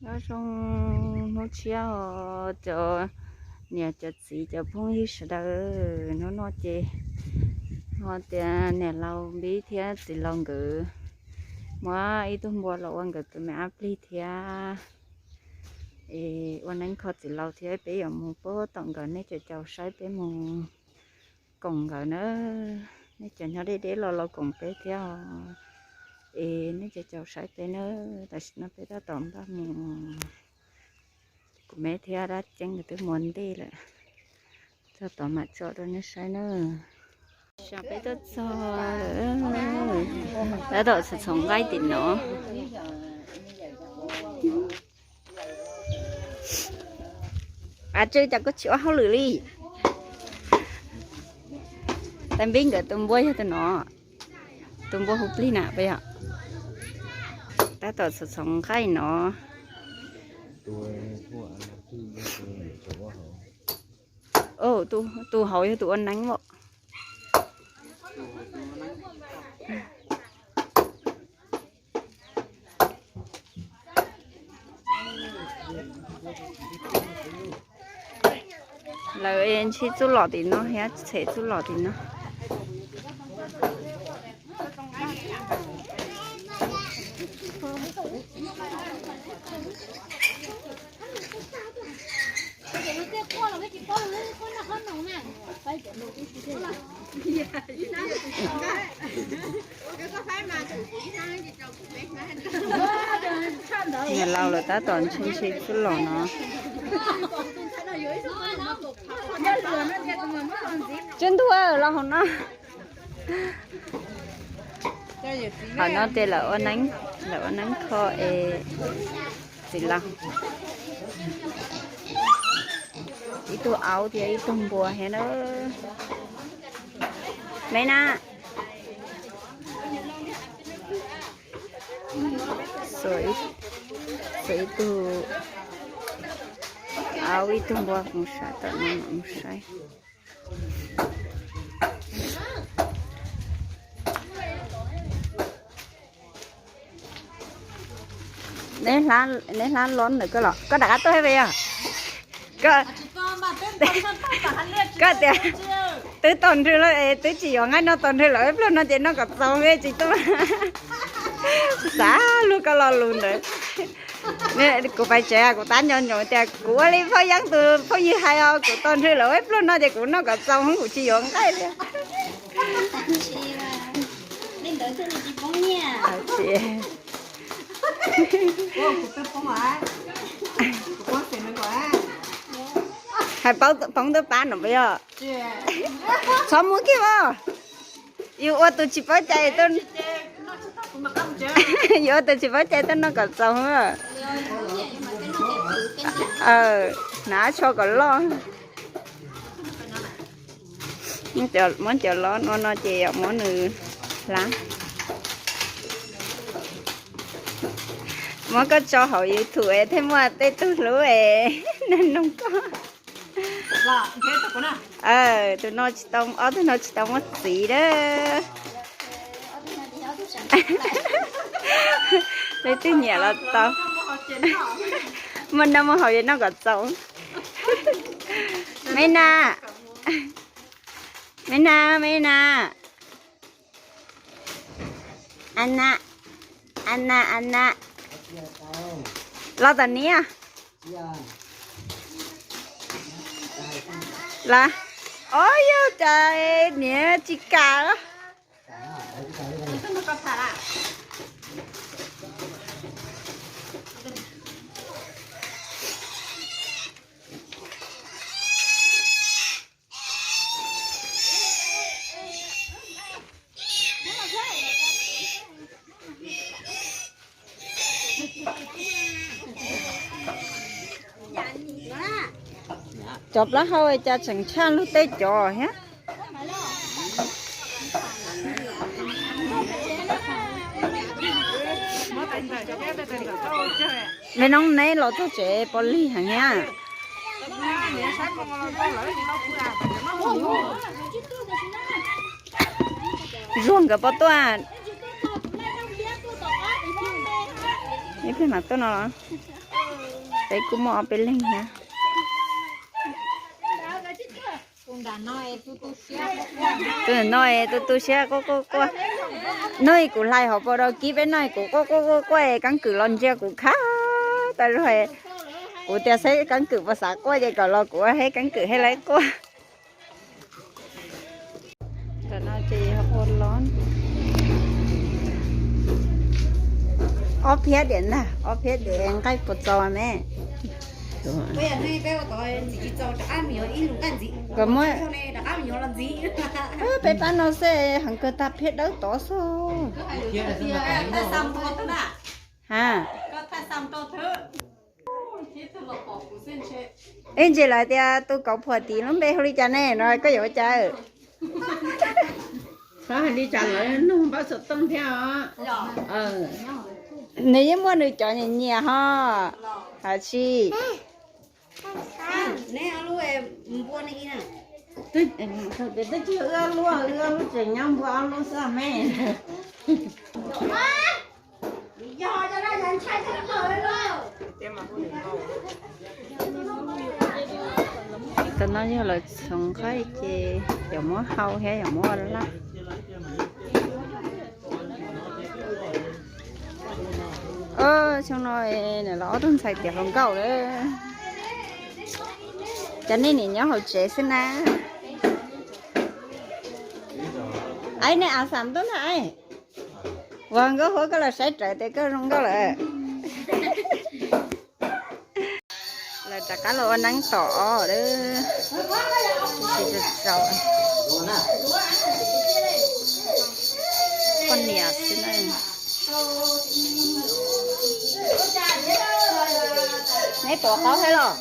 Nyob zoo hnub tshiab os cov niam cov txiv cov phooj ywg sawv daws. Hnub no ces ho tias niam laus Npib thiab txiv laus nkawd muab ib tug npua los ua nkawd tus me ab plig thiab. Es ua neeb kho txiv laus thiab peb yuav mus pab tom nkawd, nej cov caum saib peb mus koom nkawd na. Nej cov nyob deb deb los los koom peb thiab os. Es nej cov caum saib peb na, tam sim no peb tab tom npaj mus. Kuv me thiab dab ceeb nkawd twb mus ua ntej lawm, txog tod mam tso rau nej saib na. Xyov peb tuaj txog, tab tom txhoov txhoov nqaij tim no. Ab Tswb, cas koj tsis ua hauj lwm li? Tais Npib nkawd tus npua yog tus no, tus npua hu plig na puas yog? Tab tom txhoov txhoov nqaij no. Tus hauv yog tus ua neeb os. Lawv ntshis txuj lom tim no thiab, txhem txuj lom tim no. Niam laus lawv tab tom ntshis ntshis txuj lom no. Tswb Ntuj, los hauv no. Hauv no ces lawv ua neeb, lawv ua neeb kho es txiv laus, ib tug aub thiab ib tug npua thiab na. Me na, xuas ib tug aub ib tug npua mus saib tom no, mus saib. Neb hlab los ntawm koj los, koj rov qab tuaj thiab puas yog? Koj tias twb tos nrhw lawm, twb tsis yuav nqaij noj, tos nrhw lawm ib pliag no ces noj kom txaus thiab tsis tuaj. Xav luag koj lo lus ntawd. Kuv pais tsev kuv tab nco nyoos tias kuv ua li Phoj Yeeb tus phooj ywg hais os, kuv tos nrhw lawm ib pliag no ces kuv noj kom txaus, kuv tsis yuav nqaij li. Hais paub poob twb pab no puas yog? Txhob muab kiag os. Yus ua tus tsis paub cai, yus ua tus tsis paub cai tuaj noj kom txaus. Hnav tsho kom loj. Muab cov lob no no ces yog muab nws hlab. Muab koj tso hauv YouTube es thiaj muaj tej tug hlub es nug koj. Tus no tsis tau, ob tug no tsis tau muab txiv na. Leej twg nyiam los tau. Muaj noj muaj haus ces noj kom txaus. Me na, me na, me na. Ana, ana, ana. Los tom niam. Los. Ob yog cas niam tsis kam los. Cov plaub hau cas tseem tshaj lug tej cov thiab. Me noob neb los txog tsev pov lig heev thiab. Zuag nkawd puas tuaj? Ib pliag mam tuaj no los. Peb kuj muaj ob peb leeg thiab. Tus no tu tu siab quaj quaj quaj. Nub kuv hlais hauv paus rau kib peb no kuv quaj quaj quaj quaj, keeb kwm los ntsia kuv khab tas zog. Kuv tias saib keeb kwm puas xav quaj ces kom los kuv ua keeb kwm thiaj li quaj. Ntawm no ces ua los ob phiab diam ntag, ob phiab diam nqaij puas txaus me. Kom muab peb pab no xwb heev kawg tag phiab dawb tod xwb. Ha. Ib ntsis lawv tias tus kauv phuam tid lub npe hu li cas ne no koj yuav ua cas? Xav hais li cas lawv nug npawb xov tooj thiab os. Nws yeej muaj nws cov nyiam nyiam ho. Hais tsis twb tsis wb ob lub, wb ob lub tseem nyob npua ob lub xwb me. Tam no yog lawv txhoov nqaij ces yuav muab hau thiab yuav muab ua laj. Xyoo no nws los ob tug ntxhais tiav hluas nkauj lawm. Cov nej nim nyob hauv tsev xwb na. Aib, nej a xam tuaj ntag aib. Ua nkauj huab koj los saib rawv tias koj zoo nkauj lawm. Lawv rov qab los ua neeb tom os. Poj niam xwb na. Neb tuav qaub thiab los?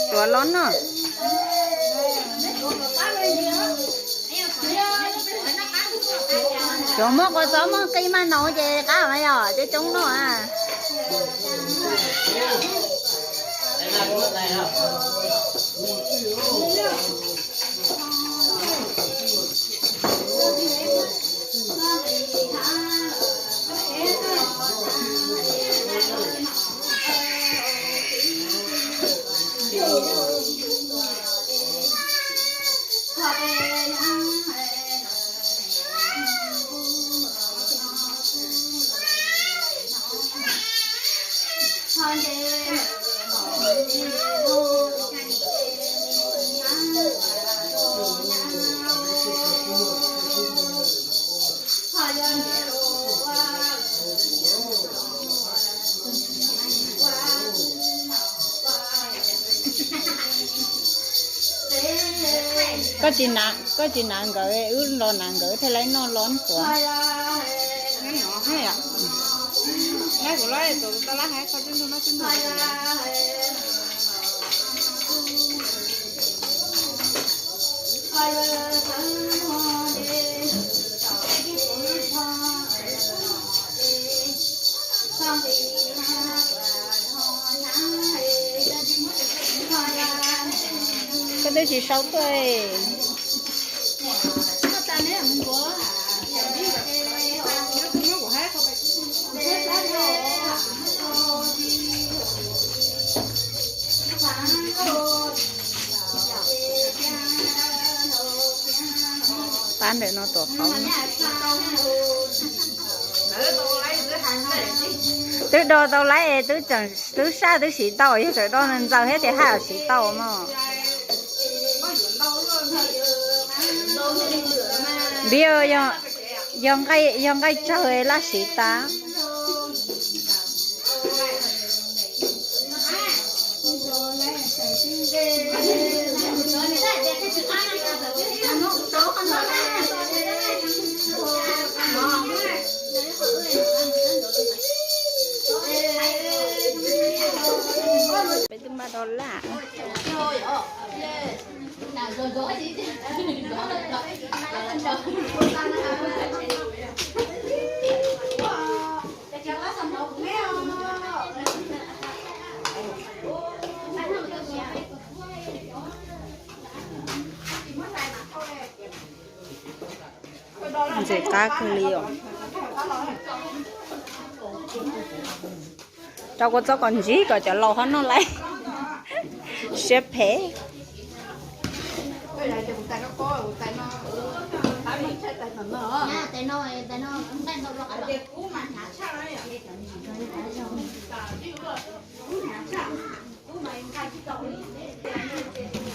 Tuav los no. Tsuas muaj kua txob muaj qij maj no ces qab mas yog coob coob no. Koj tsis na, koj tsis na nkawd, wb los na nkawd thiaj li noj los tuav. Koj twb tsis sau tuaj. Pab ntawm no tuav qaub. Twb do tau laib es twb saj twb siv tau, yog tseem do ntxaws thiab tias haj siv tau mog. Vim yog nqaij tsawg laj siv tas. Peb twb npaj do laj. Ntxim qab kawg li os. Rau kua txob kom ntsib kom cov laus ho noj lawm. Siab phem.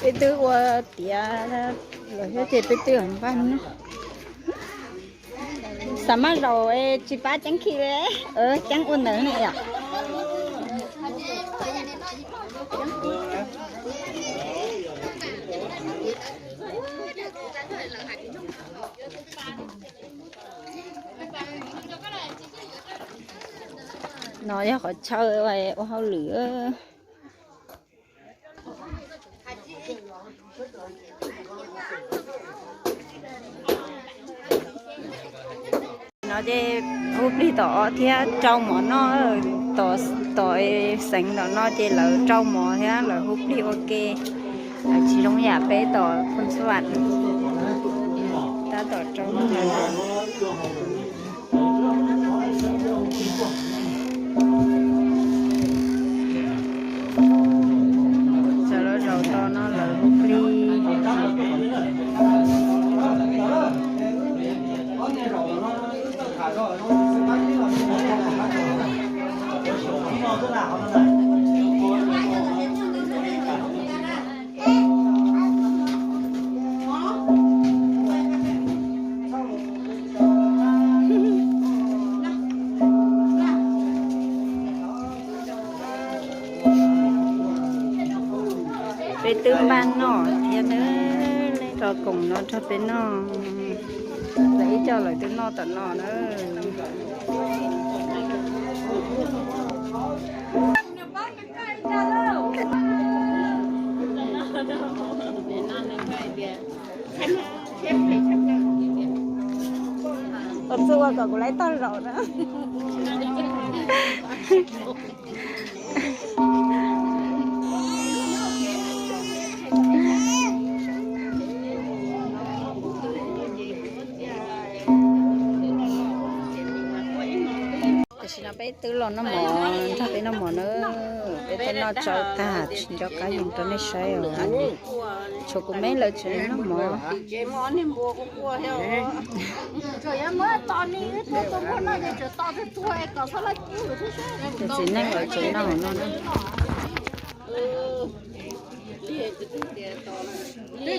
Peb twb ua tiav lawm thiab ces peb twb npaj no. Xav maj zaum tsis pab ceeb khi li, ceeb ua ntawd ne yom. No yog qhov chaw ua hauj lwm. No ces hu plig tom ob thiab rau mov noj, tom xeev tom no ces lawv rau mov thiab lawv hu plig ua ke. Lawv tsis zoo yam peb tom Phoos Xas Vam, tab tom rau mov. Txawm lawv zaum tau no lawv hu plig. Peb twb npaj noj thiab na, leej twg koom no nrog peb noj. Lawv ib co lawv twb noj tom no na. Ua txuj ua kom kuv laib tog zaum na. Tam sim no peb twb los noj mov, nrog peb noj mov na. Peb twb noj tsau tag, tsis nco qab yees rau nej saib os. Tshuav kuv me lawv tseem noj mov. Tus txiv neej lawv tseem noj no na. Li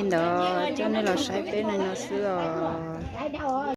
ntawd coj nej los saib peb no xwb os.